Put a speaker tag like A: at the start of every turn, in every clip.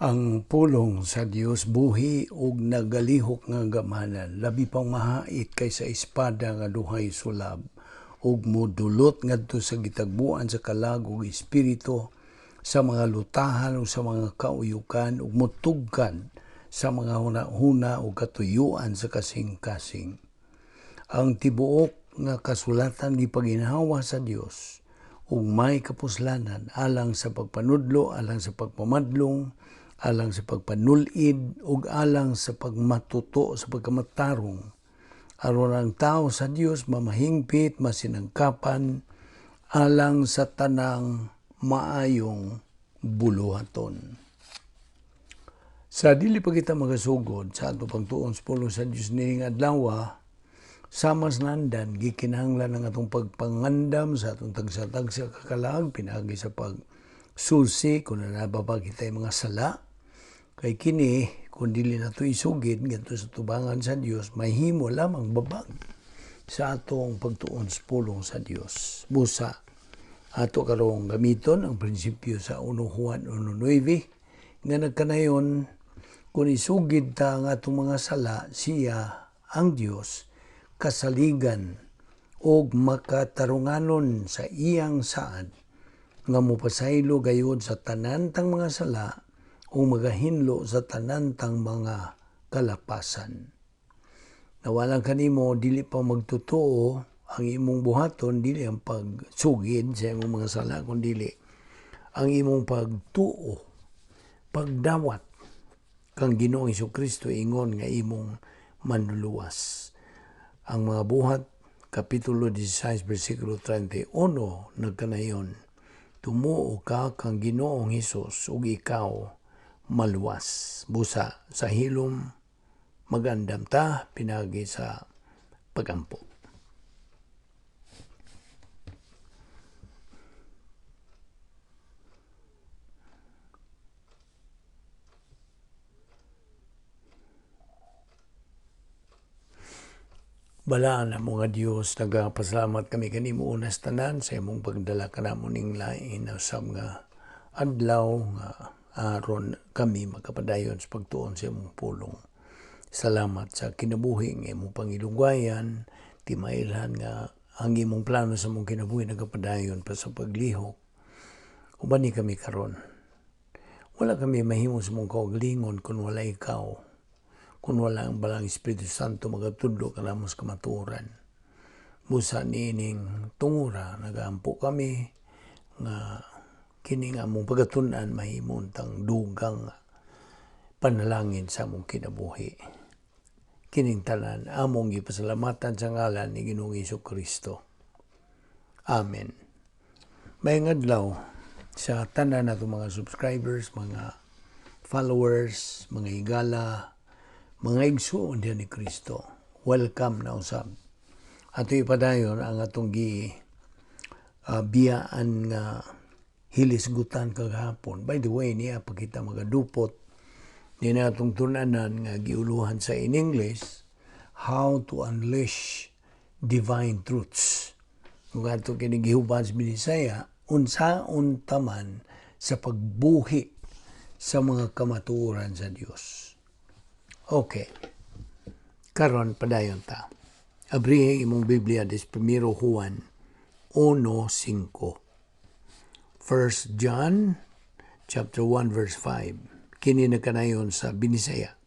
A: Ang pulong sa Dios buhi ug nagalihok nga gamhanan, labi pang mahait kaysa espada nga duhay sulab, ug modulot ngadto sa gitagbuan sa kalag ug espiritu, sa mga lutahan ug sa mga kauyukan, ug motugkad sa mga hunahuna ug katuyuan sa kasing-kasing. Ang tibuok nga kasulatan gipaginhawa sa Dios ug may kapuslanan alang sa pagpanudlo, alang sa pagpamadlong, alang sa pagpanulid ug alang sa pagmatuto sa pagkamatarong, aron ang tao sa Dios mamahingpit, masinangkapan alang sa tanang maayong buluhaton. Sa dili pa kita magasugod sa ato pagtuon sa pulong sa Dios nining adlaw, sama sa nandan, gikinahanglan ang atong pagpangandam sa atong tagsa-tagsa kakalag pinaagi sa pagsulsi kung nanababa kita mga sala. Kay kini, kung dili nato isugid ngadto sa tubangan sa Dios, mahimo lamang babag sa atong pagtuon sa pulong sa Dios. Busa, ato karong gamiton ang prinsipyo sa 1 Juan 1:9 nga nagkanayon, kung isugid ta ang atong mga sala, siya ang Dios kasaligan og makatarunganon sa iyang saad nga mopasaylo gayod sa tanan tang mga sala o magahinlo sa tanan tang mga kalapasan. Nawalang kanimo dili pa magtotoo ang imong buhaton, dili ang pagsugid sa imong mga sala, kun dili ang imong pagtuo, pagdawat kang Ginoong Hesukristo ingon nga imong manluluwas. Ang mga Buhat Kapitulo 16 versikulo 31 nagkanayon, tumuo ka kang Ginoong Hesus ug ikaw maluwas. Busa sa hilom magandam ta pinagi sa pagampo. Balaan na mga Dios, nagapasalamat kami kanimo unas tanan sa imong pagdala kanamo ning lain na usab nga adlaw nga aron kami makapadayon sa pagtuon sa imong pulong. Salamat sa kinabuhi nga imong pangilugwayan, timailhan nga ang imong plano sa imong kinabuhi nagapadayon pa sa paglihok. Uban ni kami karon. Wala kami mahimo sa imong kaugalingon kung wala ikaw. Kung wala ang Balang Espiritu Santo magatudlo kanamo sa kamatuoran. Busa niining tungura nagaampo kami nga kini nga among pagatun-an mahimo untang dugang panalangin sa among kinabuhi. Kining tanan among gipasalamatan sa ngalan ni Ginoong Hesukristo. Amen. Maayong adlaw sa tanan nato mga subscribers, mga followers, mga higala, mga igsuon diha ni Kristo. Welcome na usab. Ato ipadayon ang atong gi biyaan nga hilisgutan kagahapon. By the way, niya pa kita magadupot ni natong tunanan nga giuluhan sa in English, How to Unleash Divine Truths. Kung ato kini gihuban sa Binisaya, unsaon taman sa pagbuhi sa mga kamatuoran sa Dios. Okay. Karon padayon ta. Abrihe imong Biblia des 1 Juan 1:5. 1 John chapter 1 verse 5. Kini nagkanayon sa Binisaya.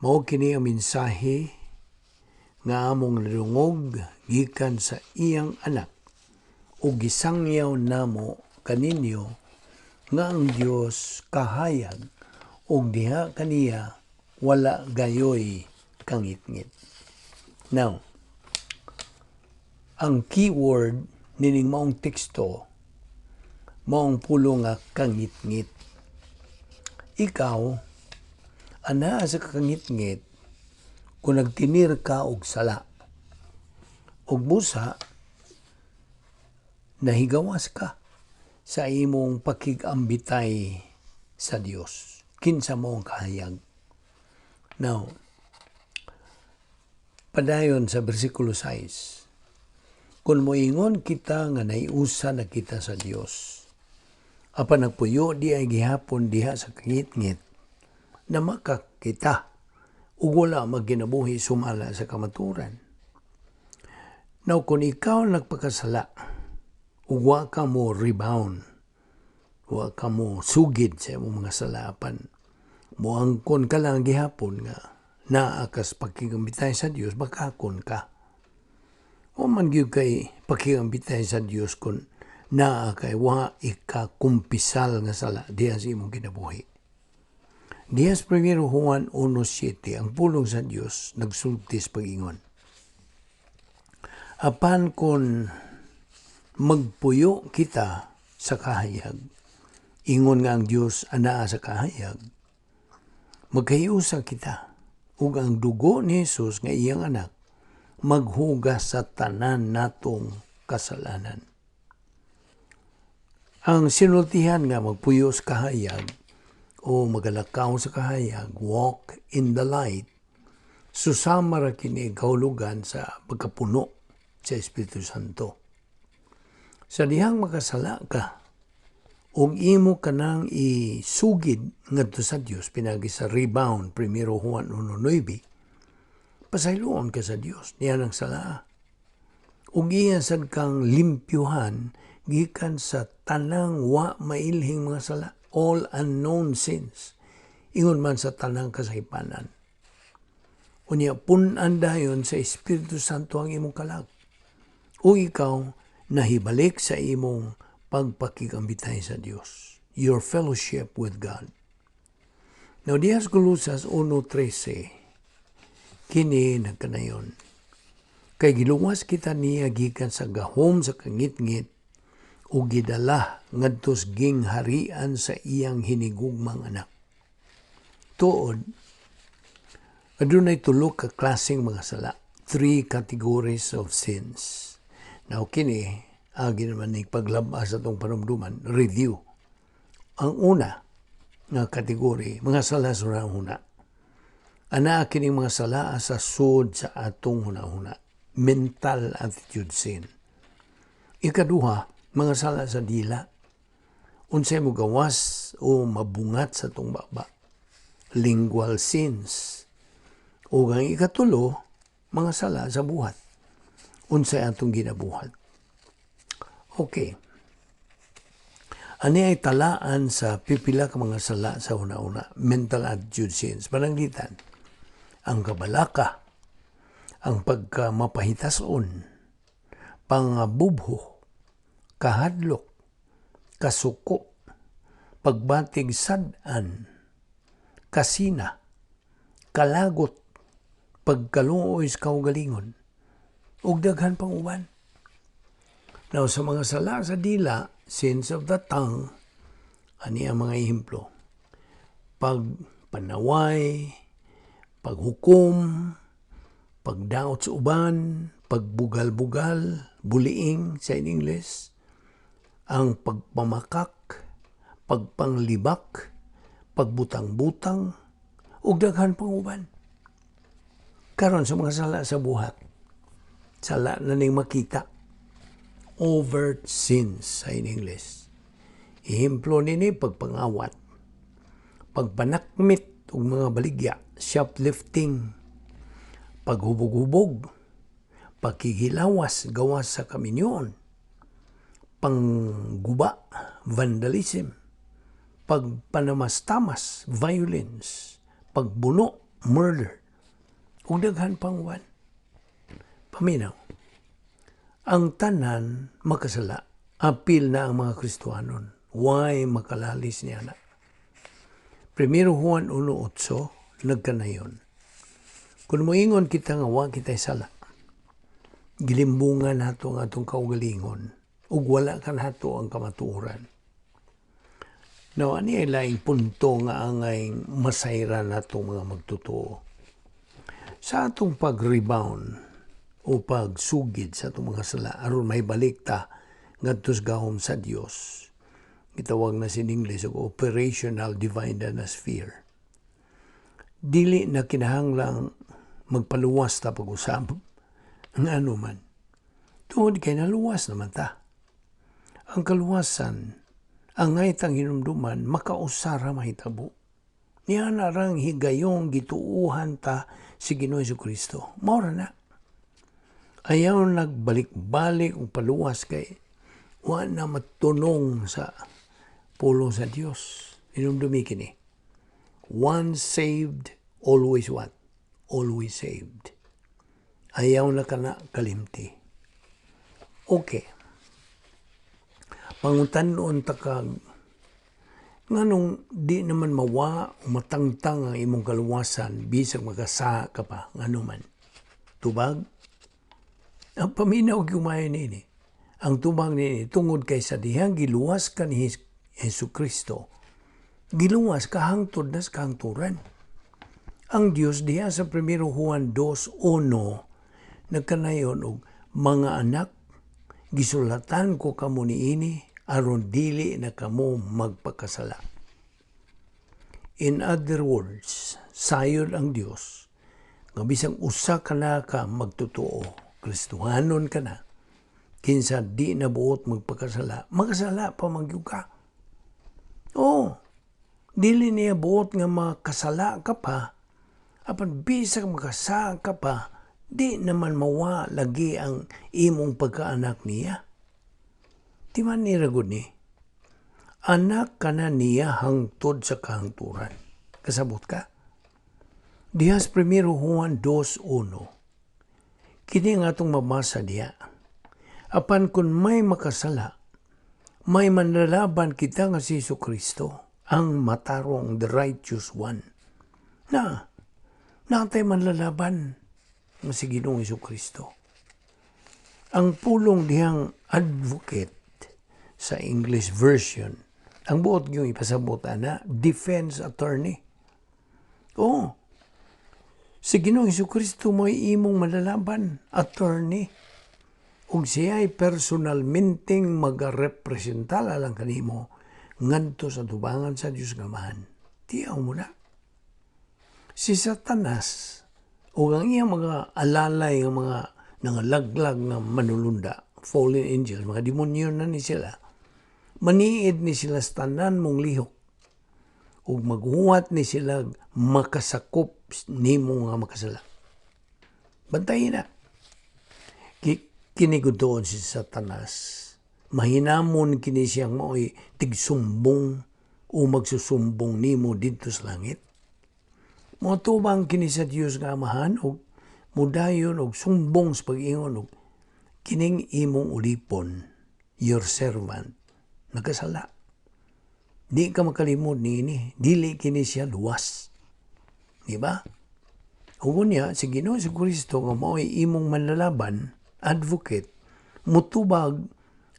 A: Mao kini ang mensahe nga among nadungog gikan sa iyang anak ug gisangyaw namo kaninyo nga ang Dios kahayag ug diha kaniya wala gayoy kangitngit. Now, ang keyword nining maong teksto maong pulo nga kangitngit. Ikaw, anaa sa kakangitngit kung nagtinir ka og sala. Og busa, nahigawas ka sa imong pakig-ambitay sa Dios. Kinsa mo ang kahayag. Now, padayon sa versikulo 6. Kung moingon kita nga naiusa na kita sa Dios, Apan nagpuyo di ay gihapon diha sa kangitngit, namakak kita ug wala magkinabuhi sumala sa kamaturan. Now, kung ikaw nagpakasala, ug wa ka mo rebound, wa ka mo sugid sa imong mga sala, apan moangkon ka lang gihapon nga naa kas pakigambitay sa Dios, bakakon ka. O man gyud kay pakigambitay sa Dios kung naa kay wa ikakumpisal nga sala diha sa imong kinabuhi. Diha sa 1 Juan 1:7, ang pulong sa Dios nagsulti sa pag-ingon: "Apan kung magpuyo kita sa kahayag, ingon nga ang Dios anaa sa kahayag, magkahiusa kita, ug ang dugo ni Jesus nga iyang anak maghugas sa tanan natong kasalanan." Ang sinultihan nga magpuyo sa kahayag o magalakaw sa kahayag, walk in the light, susama ra kini kahulugan sa pagkapuno sa Espiritu Santo. Sa dihang makasala ka, ug imo kanang isugid ngadto sa Dios pinagi sa rebound, 1 Juan 1:9, pasayloon ka sa Dios niya ng sala. Ug iya sad kang limpyuhan gikan sa tanang wa mailhing mga sala, all unknown sins, ingon man sa tanang kasaypanan. Unya pun-an dayon sa Espiritu Santo ang imong kalag. O ikaw nahibalik sa imong pagpakigambitay sa Dios, your fellowship with God. Now, diha sa Colosas 1:13, kini nagkanayon: "Kay giluwas kita niya gikan sa gahom sa kangitngit ug gidala ngadto sa gingharian sa iyang hinigugmang anak." Tuod, adunay tulo ka klaseng mga sala, three categories of sins. Now kini, agi naman ni paglabas sa atong panumduman, review. Ang una nga kategory, mga sala sa hunahuna. Ana kining mga sala sa sud sa atong hunahuna. Mental attitude sin. Ikaduha, mga sala sa dila. Unsay mo gawas o mabungat sa atong baba. Lingual sins. O ang ikatulo, mga sala sa buhat. Unsay atong ginabuhat. Okay. Ani ay talaan sa pipila ka mga sala sa una-una, mental attitude sins. Pananglitan, ang kabalaka, ang pagkamapahitason, pangabubho, kahadlok, kasuko, pagbatig sad-an, kasina, kalagot, pagkaluoy sa kaugalingon, ug daghan pang uban. Now, sa mga sala sa dila, sins of the tongue, ani ang mga ehemplo: pagpanaway, paghukom, pagdaot sa uban, pagbugal-bugal, bullying sa in English, ang pagpamakak, pagpanglibak, pagbutang-butang, ug daghan pang uban. Karon sa mga sala sa buhat, sala na ning makita, overt sins sa in English. Ehemplo nini: pagpangawat, pagpanakmit og mga baligya, shoplifting, paghubog-hubog, pagkikilawas gawas sa kaminyoon, pangguba, vandalism, pagpanamastamas, violence, pagbuno, murder, ug daghan pang uban. Paminaw. Ang tanan makasala, apil na ang mga Kristohanon. Way makalalis niya na. 1 Juan 1:8 nagkanayon: "Kung moingon kita nga wa kita'y sala, gilimbungan nato ang atong kaugalingon ug wala kanato ang kamatuoran." Now, ani ay laing punto nga angay masayran natong mga magtotoo. Sa atong pag-rebound o pagsugid sa atong mga sala aron may balik ta ngadto sa gahom sa Dios, gitawag na sin English og operational divine sphere. Dili na kinahanglang magpaluwas ta pag-usab ngano man. Tungod kay naluwas naman ta. Ang kaluwasan Angay tang hinumduman, makausa ra mahitabo. Niya na rang higayong gituuhan ta si Ginoo Kristo. Mao ra na. Ayaw nagbalik-balik og paluwas kay wa na matunong sa pulong sa Dios. Hinumdumi kini. Once saved, always what? Always saved. Ayaw na kana kalimti. Okay. Pangutan-on ta kag nganong di naman mawa o matangtang ang imong kaluwasan bisag makasala ka pa, ngano man? Tubag? Ang paminaw kumayo nini. Ang tubag nini tungod kay sa dihang giluwas ka ni Hesus Kristo, giluwas ka hangtod na sa kahangturan. Ang Dios diha sa 1 Juan 2:1 nagkanayon og, "Mga anak, gisulatan ko kamo niini aron dili na kamo magpakasala." In other words, sayod ang Dios nga bisang usa ka na ka magtotoo, Kristohanon ka na, kinsa di na buot magpakasala, makasala pa man gyud ka. Oh, dili niya buot nga makasala ka pa, apan bisag makasala ka pa, di naman mawa lagi ang imong pagkaanak niya. Di man ni ragod ni. Anak ka na niya hangtod sa kahangturan. Kasabot ka? Dihas 1 Juan 2:1. Kini nga atong mabasa diha. "Apan kung may makasala, may manlalaban kita nga si Hesus Kristo, ang matarong, the righteous one." Na, natay manlalaban nga si Ginoong Hesus Kristo. Ang pulong dihang advocate sa English version, ang buot yung ipasabot na defense attorney. Oh, si Ginoong Hesus Kristo mo'y imong malalaban, attorney. Ug siya ay personalmenteng magarepresentar lang kanimo ngadto sa tubangan sa Dios nga Amahan. Tiyaw mo na. Si Satanas ug ang iyang mga alalay nga mga nangalaglag nga manulunda, fallen angels, mga demonyo na ni sila, maniid ni sila sa tanan mong lihok ug maghuwat ni sila makasakop nimo nga makasala. Bantayin na. Kinigudoon si Satanas. Mahinamon kini siyang mao'y tigsumbong o magsusumbong nimo didto sa langit. Motubang kini sa Dios nga Amahan og mudayon og sumbong sa pag-ingon og kining imong ulipon, your servant, nagkasala. Di ka makalimod niini, dili kini siya luwas. Di ba? Ug niya, si Ginoo si Kristo nga mao'y imong manlalaban, advocate, mutubag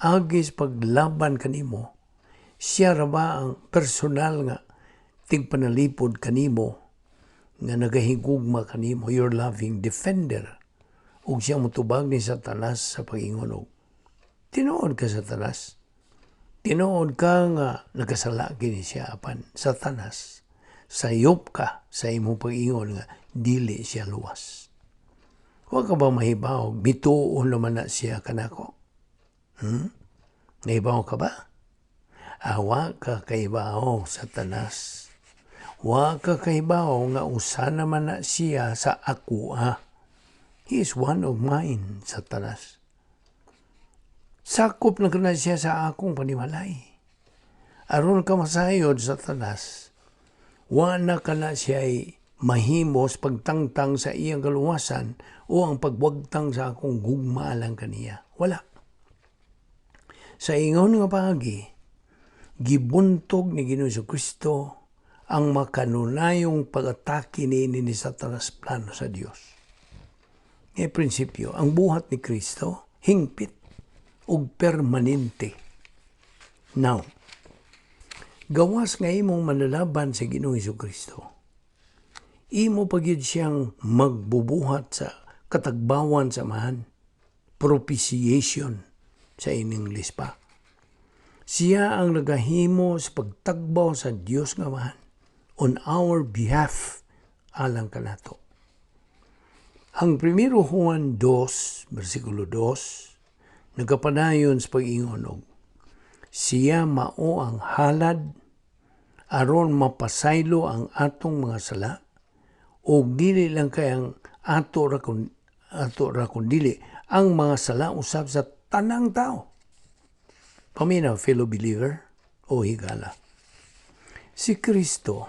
A: agis paglaban kanimo. Siya ra ba ang personal nga tigpanalipod kanimo nga nagahigugma kanimo, your loving defender. Ug siya mutubag ni Satanas sa pag-ingon og, "Tinuod ka, Satanas. Tinuod ka nga nagkasala kini siya, apan Satanas, sayop ka sa imong pag-ingon nga dili siya luwas. Wa ka ba mahibaw, mituo naman na siya kanako? Nahibaw ka ba? Awa ka kahibaw, Satanas. Wa ka kahibaw nga usa naman na siya sa ako ah. He is one of mine, Satanas. Sakop na kana siya sa akong panimalay. Aron ka masayod, Satanas, wa na kana siya mahimos pagtangtang sa iyang kaluwasan o ang pagwagtang sa akong gugma lang kaniya. Wala." Sa ingon nga paagi, gibuntog ni Ginoo Kristo ang makanunayong pag-atake ni Satanas plano sa Dios. E prinsipyo, ang buhat ni Kristo hingpit ug permanente. Now, gawas nga imong manlalaban sa Ginoong Kristo, imo pagyud siyang magbubuhat sa katagbawan sa Amahan, propitiation sa in English pa. Siya ang nagahimo sa pagtagbaw sa Dios nga Amahan on our behalf alang kanato. Ang 1 Juan 2, versikulo 2, nagapanayon sa pag-ingon og, Siya mao ang halad aron mapasaylo ang atong mga sala, og dili lang kay ang ato ra kun dili ang mga sala usab sa tanang tao. Paminaw, fellow believer o higala. Si Kristo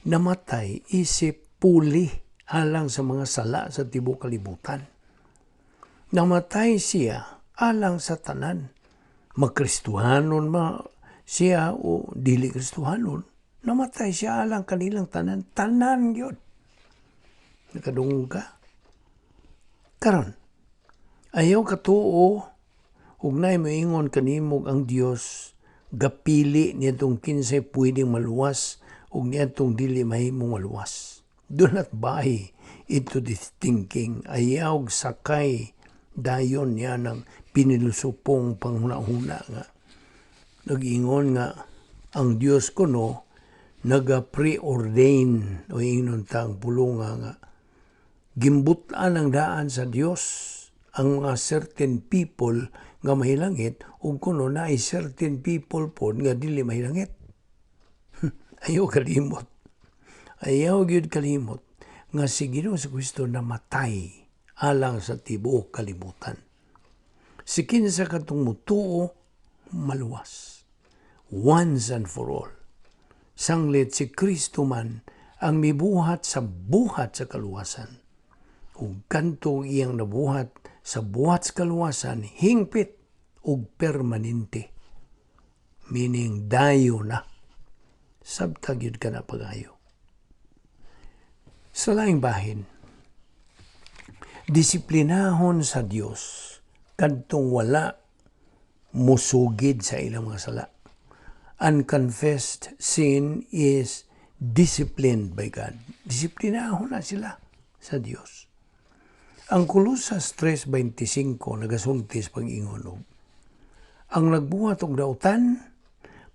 A: namatay isip puli alang sa mga sala sa tibuok kalibutan. Namatay siya alang sa tanan. Magkristuhanon ma siya o dili Kristuhanon, namatay siya alang kanilang tanan. Tanan gyud. Nakadungog ka? Karon, ayaw katuo ug naay moingon kanimo ang Dios gapili niadtong kinsay pwedeng maluwas ug niadtong dili mahimong maluwas. Do not buy into this thinking. Ayaw sakay dayon niya ng pinilosopong panghuna-huna nga nag-ingon nga ang Dios kuno naga-preordain o ingnon tang pulunga nga gimbut-an ang daan sa Dios ang mga certain people nga mahilangit ug kuno naay certain people pod nga dili mahilangit. Ayaw kalimot. Ayaw gyud kalimot nga si Ginoo sa Kristo namatay alang sa tibuok kalibutan. Si kinsa katong mutuo, maluwas. Once and for all. Sanglit si Kristo man ang mibuhat sa buhat sa kaluwasan. Ug kantong iyang nabuhat sa buhat sa kaluwasan, hingpit ug permanente. Meaning dayo na. Sabta gyud ka na pagayo. Sa laing bahin, disiplinahon sa Dios kadtong wala musugid sa ilang mga sala. Unconfessed sin is disciplined by God. Disiplinahon na sila sa Dios. Ang Colosas 3:25 nagasulti sa pag-ingon og ang nagbuhat og dautan,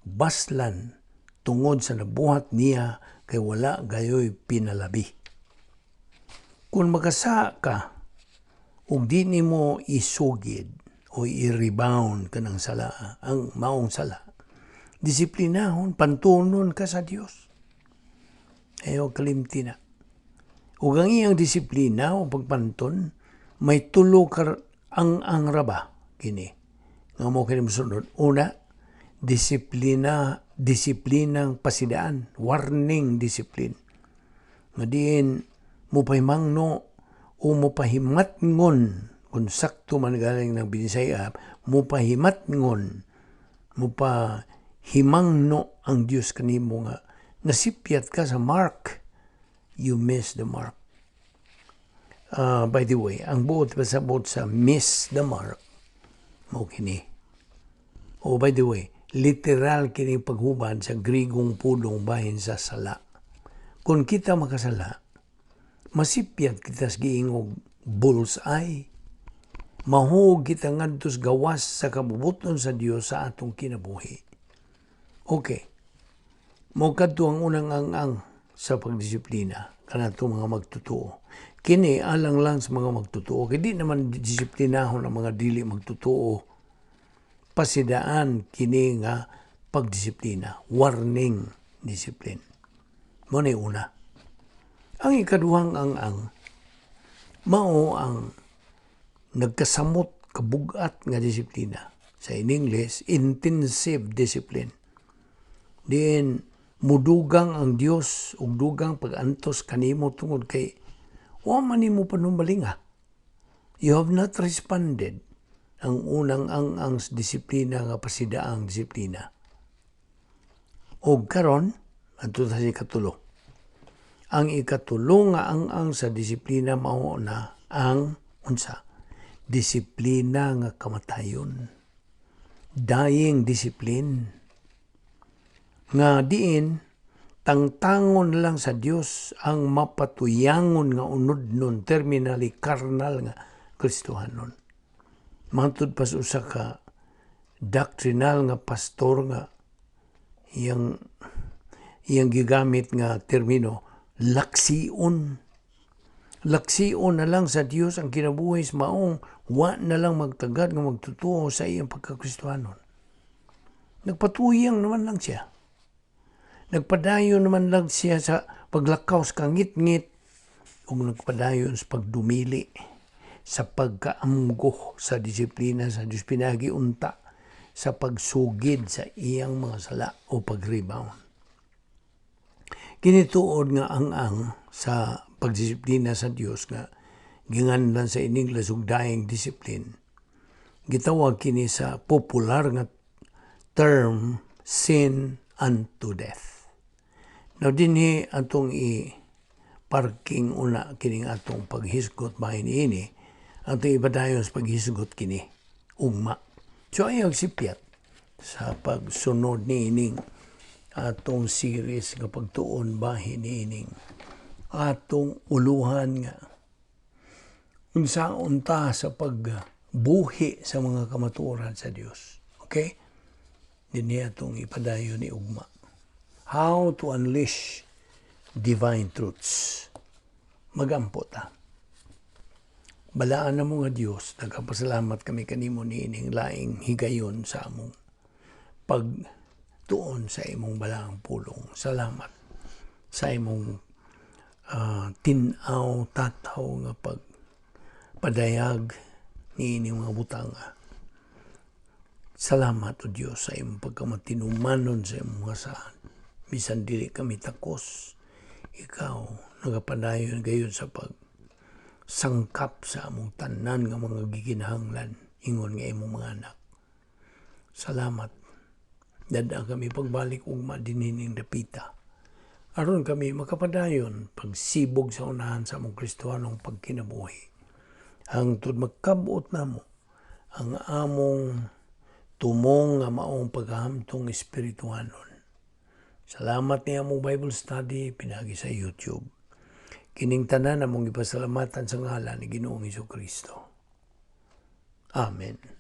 A: baslan tungod sa nabuhat niya kay wala gayoy pinalabi. Kung makasa ka ug di nimo isugid o i-rebound kanang sala, ang maong sala, disiplinahon, pantunon ka sa Dios. Ayaw kalimti na. Ug ang iyang disiplina o pagpanton, may tulo ka ang raba kini. Nga mo kini mosunod. Una, disiplina, disiplinang pasidaan, warning discipline. Nga diin mopahimangno o mopahimatngon, kung sakto man galing ng Binisaya, mopahimatngon, mopahimangno ang Dios kanimo nga nasipyat ka sa mark, you miss the mark. By the way, ang buot pasabot sa miss the mark, mao kini. Oh, by the way, literal kini paghubad sa Grigong pulong bahin sa sala. Kung kita makasala, masipyat kita sa giingog bullseye. Mahug kita ngadto sa gawas sa kabubuton sa Dios sa atong kinabuhi. Okay. Mo kadto ang unang ang-ang sa pagdisiplina kanatong mga magtotoo. Kini alang lang sa mga magtotoo. Kay di naman disiplinahon ang mga dili magtotoo. Pasidaan kini nga pagdisiplina, warning discipline. Mo ni una. Ang ikaduhang ang-ang mao ang nagkasamot kabugat nga disiplina. Sa in English, intensive discipline. Diin mudugang ang Dios ug dugang pag-antos kanimo tungod kay wa man nimo panumbalinga. You have not responded ang unang ang disiplina nga pasidaang disiplina. Og karon, adto ta sa ikatulo. Ang ikatulo nga ang sa disiplina mao na ang unsa? Disiplina nga kamatayon. Dying discipline. Nga diin tangtangon lang sa Dios ang mapatuyangon nga unodnon, terminally carnal nga Kristohanon. Matud pa sa usa ka doctrinal nga pastor nga iyang iyang gigamit nga termino, laksion. Laksion na lang sa Dios ang kinabuhi sa maong wa na lang magtagad nga magtotoo sa iyang pagkakristohanon. Nagpatuyang naman lang siya. Nagpadayon naman lang siya sa paglakaw sa kangitngit ug nagpadayon sa pagdumili sa pagkaamgo sa disiplina sa Diyos pinagi unta sa pagsugid sa iyang mga sala o pag-rebound. Kini tuod nga ang-ang sa pagdisiplina sa Dios nga ginganlan sa Iningles og dying discipline. Gitawag kini sa popular nga term, sin unto death. Now dinhi atong i parking una kining atong paghisgot bahin ini, atong ipadayon sa paghisgot kini ugma. So ayaw sipyat sa pagsunod niining atong series nga pagtuon bahin niining atong uluhan nga unsaon ta sa pagbuhi sa mga kamatuoran sa Dios. Okay? Dinhi atong ipadayon ni ugma. How to unleash divine truths. Magampo ta. Balaan namo nga Dios, nagapasalamat kami kanimo niining laing higayon sa among pagtuon sa imong balaang pulong. Salamat sa imong tin-aw, tataw nga pag padayag niining mga butanga. Salamat, O Dios, sa imong pagkamatinumanon sa imong mga saan. Bisan dili kami takos, ikaw nagapadayon gayon sa pag sangkap sa among tanan nga mga gikinahanglan ingon nga imong mga anak. Salamat. Dad-a kami pagbalik ugma dinhining dapita, aron kami makapadayon pagsibog sa unahan sa among Kristohanong pagkinabuhi, hangtod magkabot namo ang among tumong nga maong paghahamtong espirituhanon. Salamat ni among Bible study pinagi sa YouTube. Kining tanan among ipasalamatan sa ngalan ni Ginoong Kristo. Amen.